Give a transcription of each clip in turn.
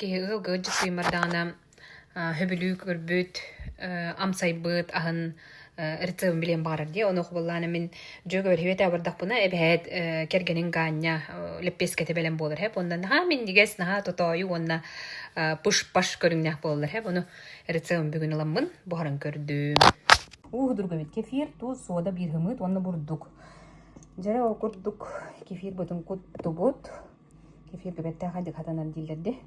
Киһи ыалга ыалдьыттыймардаҕына сөбүлүү көрбүт, амсайбыт аһын рецебин билиэн баҕарар дии. Ону хобуллаана мин дьүөгэбэр хибэтэ бардахпына эбэһээт кэргэнин Гаанньа лэппиэскэтэ бэлэм буолар хэп. Онно наһаа минньигэс, наһаа тотоойу уонна пыш-паш көрүҥнээх буолаллар хэп. Ону рецебин бүгүн ыламмын буһаран көрдүм. Ууһудурга эбит кефир, туус, суода, биир хымыт уонна бурдук. Дьэрэ ол курдук кефир бытын куттубут. Кефир бэттэх хайдык хатанар дииллэр дии.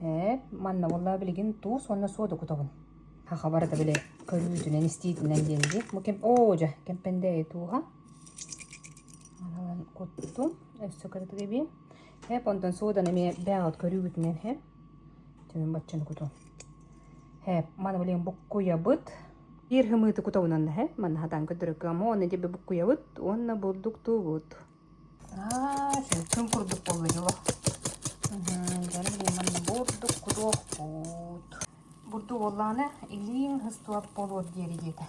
Ээ, манна буолла билигин туус уонна суода кутабын. Хаха барыта били көрүүтүнэн, истиитинэн диэн дии. Бу кем оо дьэ, кэмпэндээйи тууһа. Манан куттум. Өссө кыратык эбиэм. Хэп, онтон суодан эмиэ бэҕэт көрүүгүтүнэн хэп. Түмэн баччаны кутум. Хэп, маны билигин буккуйабыт. Биир хымыыты кутабынан да хэп, манна хатаан көрдөрөккө уонна дебе буккуйабыт уонна бурдуктуубут. Аа, сүркүн курдук буолла дьоло. Дьэ, манна бурдук кутуохпут. Бурдук буоллаҕына илииҥ ыстуап буолуор диэри диэтэ.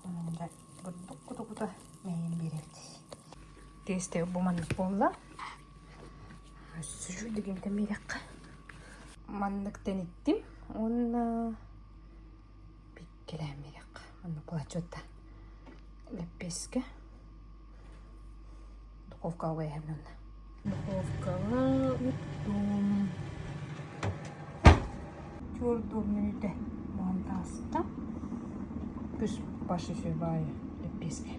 Онон дьэ бурдук куту-кута мэйэн биэрэбит. Тиэстэ бу маннык буолла. Өссө үчүгэйдик биэрэххэ. Маннык тэниттим уонна Кэлээн биэриэххэ. Онно плачута лэппиэскэ. Духовкаҕа уйаһым онно. Духовкаҕа уктум. Чуордуур мүнүүтэ буолан таҕыста. Пыш-паш үчүгэй лэппиэскэ.